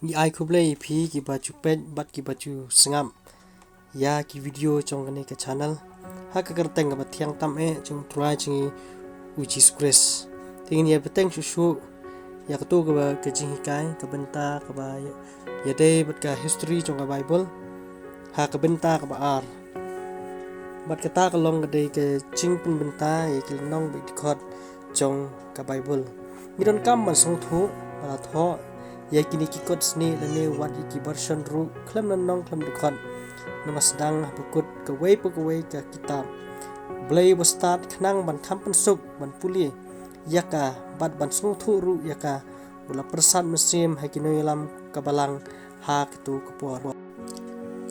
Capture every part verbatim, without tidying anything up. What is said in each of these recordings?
Ngi ai khublei ïa phi kiba ju peit bad kiba ju sngap ïa ki video jong kane ka channel ha ka kyrteng kaba thiang tam eh jong u Trai jong ngi u Jisu Khrist. Te ngin ïa bteng shuh shuh ïa kato kaba ka jinghikai ka bynta kaba ïa, ïadei bad ka history jong ka Bible ha ka bynta kaba ar. Bad kata ka long ka dei ka jingpynbynta ïa ki lynnong bad ki dkhot jong ka Bible. Ngi donkam ban sngewthuh ba la thoh ïa kine ki kot snieh lane wat ïa ki version ruh khlem lynnong khlem dkhot. Namar sdang ha bakut kawei pa kawei ka kitab Blei ba stad khnang ban kham pynsuk ban pule ïa ka bad ban sngewthuh ruh ïa ka. U la pyrsad mynsiem ha ki nongïalam ka balang ha katu ka por.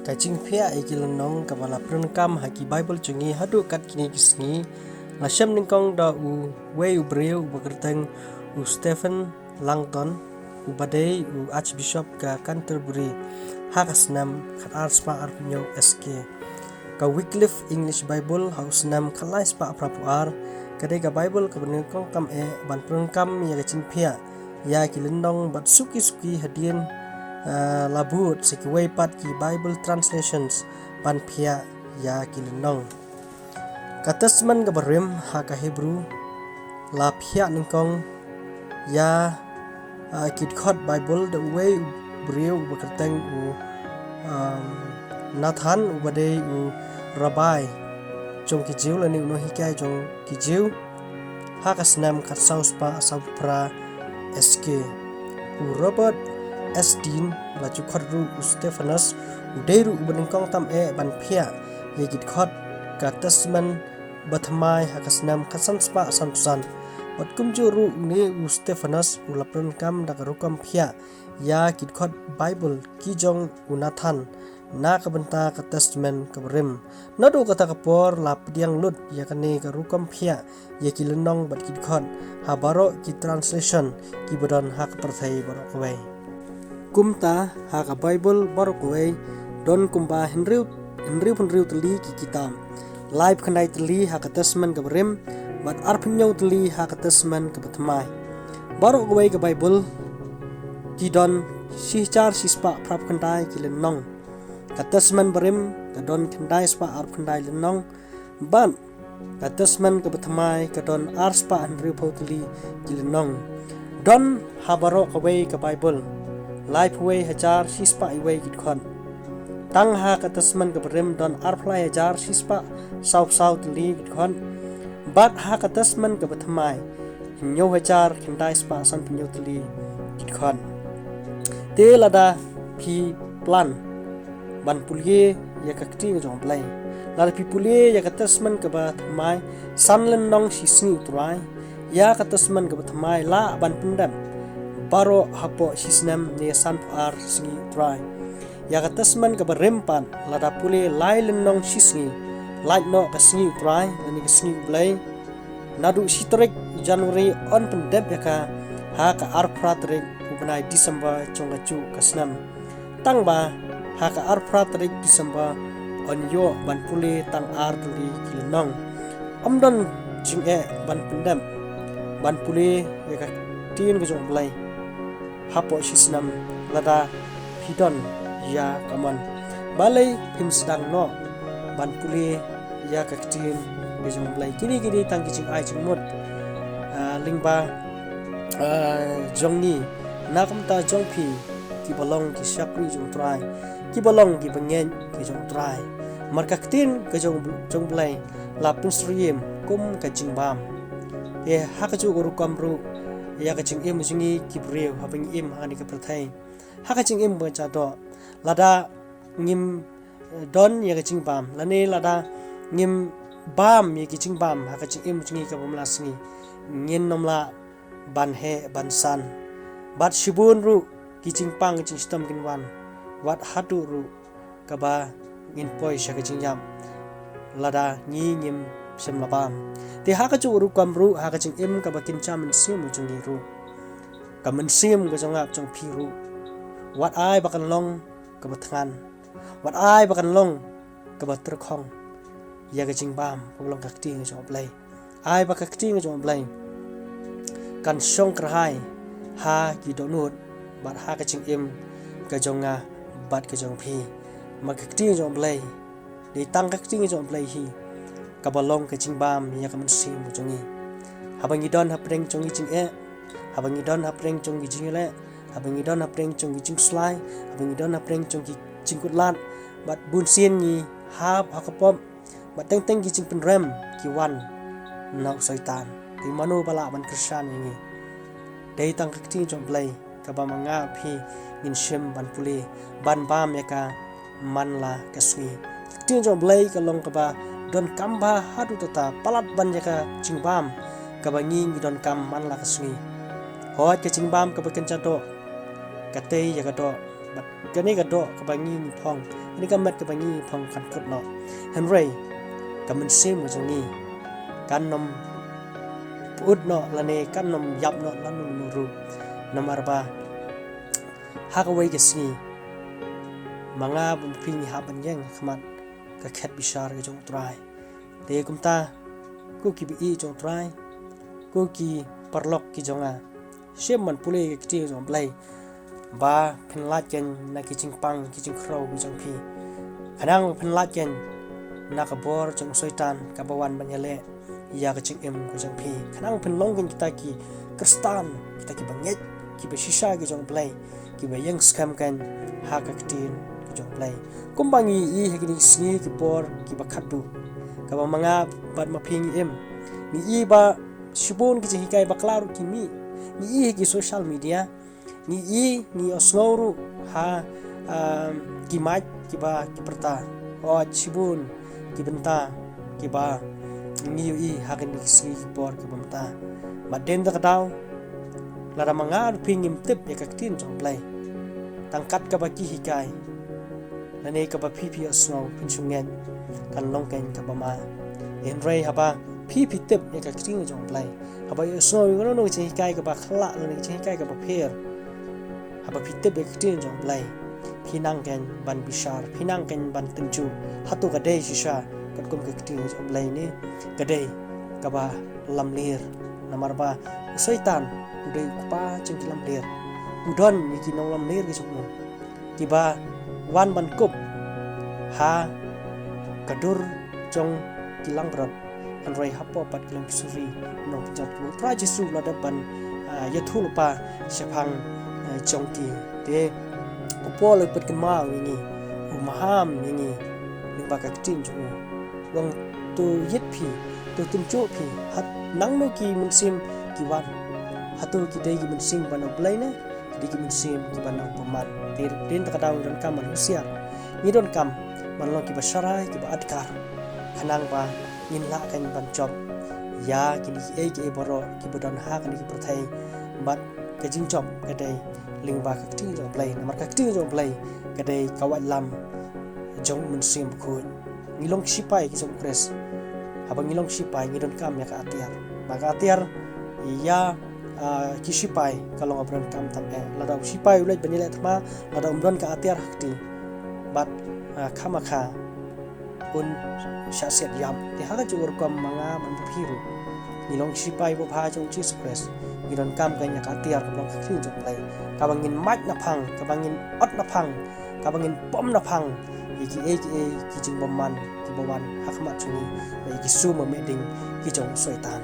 Ka jingphiah ïa ki lynnong kaba la pyndonkam ha ki Bible jong ngi haduh kat kine ki sngi la shem nyngkong da uwei u briew uba kyrteng u Stephen Langton, uba dei u Archbishop ka Canterbury ha ka snem khatar spah arphew hynñiew S K. Ka Wycliffe English Bible ha u snem khatlai spah phraphew ar ka dei ka Bible kaba nyngkong kam eh ban pyndonkam ïa ka jingphiah ïa ki lynnong bad suki suki hadien, ah, la bud sa kiwei pat ki Bible translations ban phiah ïa ki lynnong. Ka Testament kaba rim ha ka Hebrew la phiah nyngkong ïa, ah, ki dkhot Bible da uwei u briew uba kyrteng u, um, Nathan uba dei u rabbi jong ki Jiw lane u nonghikai jong ki Jiw ha ka snem khatsaw spah sawphew phra S K. U Robert Estienne la ju khot ruh u Stephanus u dei ruh uba nyngkong tam eh ban phiah ïa ki dkhot ka Testament ba thymmai ha ka snem khatsan spah sanphew san. Bad kumjuh ruh une u Stephanus u la pyndonkam da ka rukom phiah ïa ki dkhot Bible ki jong u Nathan na ka bynta ka Testament kaba rim. Naduh kata ka por la pdiang lut ïa kane ka rukom phiah ïa ki lynnong bad ki dkhot ha baroh ki translation kiba don ha ka pyrthei baroh kawei. Kumta ha ka Bible baroh kawei don kumba hynriew, hynriew hynriew tylli ki kitab. Laiphew khyndai tylli ha ka Testament kaba rim bad arphew hynñiew tylli ha ka Testament kaba thymmai. Baroh kawei ka Bible ki don shi hajar shi spah phraphew khyndai ki lynnong. Ka Testament barim ka don khyndai spah arphew khyndai lynnong bad ka Testament kaba thymmai ka don ar spah hynriewphew tylli ki lynnong. Don ha baroh kawei ka Bible laiphew wei hajar shi spah iwei ki dkhot. Tang ha ka Testament kaba rim don arphew lai hajar shi spah sawphew saw tylli ki dkhot. Bad ha ka Testament kaba thymmai hynñiew hajar khyndai spah sanphew hynñiew tylli ki dkhot. Te lada phi plan ban pule ïa ka ktien ka jong U Blei, lada phi pule ïa ka Testament kaba thymmai san lynnong shi sngi U Trai, ïa ka Testament kaba thymmai lah ban pyndep baroh hapoh shi snem ne sanphew ar sngi U Trai. Ïa ka Testament kaba rim pat lada pule lai lynnong shi sngi, lait noh ka sngi U Trai lane ka sngi U Blei. Naduh shi tarik January yn pyndep ïa ka ha ka arphew phra tarik u bnai December jong kajuh ka snem. Tang ba ha ka arphew phra tarik December yn ïoh ban pule tang ar tylli ki lynnong. Ym don jingeh ban pyndep ban pule ïa ka ktien ka jong U Blei hapoh shi snem lada phi don ïa ka mon. Balei phim sdang noh ban pule ïa ka ktien ka jong U Blei? Kine kine tang ki jingai jingmut, ah, lyngba, ah, jong ngi na ka bynta jong phi kiba long ki shakri jong U Trai, kiba long kiba ngeit ki jong U Trai. Namar ka ktien ka jong, jong U Blei la pynsyriem kum ka jingbam. Te ha kajuh ka rukom ruh ïa ka jingim jong ngi ki briew haba ngi im ha kane ka pyrthei, ha ka jingim ba ka jadon, lada ngim, eh, don ïa ka jingbam lane lada ngim bam ïa ka jingbam ha ka jingim jong ngi kaba ym la sngi, ngin ym lah ban heh ban san. Bad shibun ruh ki jingpang ki jingshitom kin wan, wat haduh ruh kaba ngin poi sha ka jingïap lada ngi ngim shym la bam. Te ha kajuh ka rukom ruh ha ka jingim kaba kynja mynsiem jong ngi ruh, ka mynsiem ka jong nga jong phi ruh, wat ai ba kan long kaba thngan, wat ai ba kan long kaba tyrkhong ïa ka jingbam kaba long ka ktien ka jong U Blei. Ai ba ka ktien ka jong U Blei kan shong kyrhai ha ki dohnud bad ha ka jingim ka jong nga bad ka jong phi. Ma ka ktien jong U Blei, dei tang ka ktien jong U Blei hi kaba long ka jingbam ïa ka mynsiem ka jong ngi. Haba ngi don hapdeng jong ngi jingeh, haba ngi don hapdeng jong ngi jingïaleh, haba ngi don hapdeng jong ngi jingslai, haba ngi don hapdeng jong ngi jingkutlad, bad bunsien ngi hap ha ka pop, bad teng teng ki jingpynrem ki wan na u Soitan. Te mano ba lah ban kyrshan ïa ngi? Dei tang ka ktien jong U Blei kaba ma nga phi ngin shim ban pule, ban bam ïa ka man la ka sngi. Ka ktien jong U Blei ka long kaba donkam bha haduh katta palat ban ïa ka jingbam kaba ngi ngi donkam man la ka sngi. Hooid, ka jingbam kaba kynja doh ka tei ïa ka doh, bad kane ka doh kaba ngi ngi phong, kane ka met kaba ngi ngi phong kan kut noh. Hynrei ka mynsiem ka jong ngi kan ym pyut noh lane kan ym ïap noh lano lano ruh. Namar ba ha kawei ka sngi ma nga bad ma phi ngi hap ban ïeng ha khmat ka khet bishar ka jong U Trai. Te kumta, ko ki baieit jong U Trai, ko ki paralok ki jong nga, shim ban pule ka ktien jong U Blei, ba phin lait kein na ki jingpang ki jingkhrew ki jong phi. Khnang phin lait kein na ka bor jong u Soitan kaba wan ban ïaleh ïa ka jingim ka jong phi. Khnang phin long kein kita ki Khristan, kita ki bangeit, ki bashisha ki jong U Blei, ki ba ïeng skhem kein ha ka ktien ka jong U Blei. Kumba ngi ïohi ha kine ki sngi ki por ki ba khatduh kaba ma nga bad ma phi ngi im, ngi ïohi ba shibun ki jinghikai bakla ruh ki mih, ngi ïohi ha ki social media, ngi ïohi, ngi ïohsngew ruh ha, ah, ki mic ki ba ki pyrta. Hooid, shibun ki bynta ki ba ngi ïohi ha kine ki sngi ki por ki ba mynta. Bad dei na kata ka daw, lada ma nga bad phi ngim tip ïa ka ktien jong U Blei, tang kat kaba ki hikai lane kaba phi phi ïohsngew, phin shu ngeit kan long kein kaba ma. Hynrei haba phi phi tip ïa ka ktien jong U Blei, haba ïohsngew ïa kano kano ka jinghikai kaba khraw lane ka jinghikai kaba pher, haba phi tip ïa ka ktien jong U Blei, phi nang kein ban bishar, phi nang kein ban tynjuh hato ka dei shisha katkum ka ktien jong U Blei ne ka dei kaba lamler. Namar ba u Soitan u dei u kpa jong ki lamler, u don ïa ki nonglamler ki jong u ki ba wan ban kup ha ka dur jong ki langbrot, hynrei hapoh pat ki long ki suri nongpynjot. U Trai Jisu u la dep ban, ah, ïathuhlypa shaphang, ah, jong ki. Te u Paul u pynkynmaw ïa ngi, u maham ïa ngi lyngba ka ktien jong u, u ong to ïit phi, to tynjuh phi, ha nangno ki mynsiem ki wan, hato ki dei ki mynsiem ba na U Blei ne ki dei ki mynsiem ki ba na u bymman. Te dei na kata ka daw ngi donkam ban husiar, ngi donkam ban long ki ba sharai, ki ba adkar, khnang ba ngin lah kein ban jop ïa kine kiei kiei baroh ki ba don ha kane ka pyrthei. Bad ka jingjop ka dei lyngba ka ktien jong U Blei, namar ka ktien jong U Blei ka dei ka waitlam jong u Mynsiem Bakhuid. Ngi long ki shipai ki jong U Khrist. Haba ngi long ki shipai ngi donkam ïa ka atiar. Ba ka atiar ïa, ah, ki shipai ka long kaba donkam tam eh. Lada u shipai u leit ban ïaleh thma, lada um don ka atiar ha kti, bad, ah, khamkha un shah siat ïap. Te ha ka juh rukom ma nga bad ma phi ruh, ngi long ki shipai babha jong U Jisu Khrist, ngi donkam kein ïa ka atiar kaba long ka ktien jong U Blei, kaba ngin mad na phang, kaba ngin ot na phang, kaba ngin pom na phang ïa kiei kiei ki jingbymman ki ba wan ha khmat jong ngi, ïa ki sum ba mih ding ki jong u Soitan.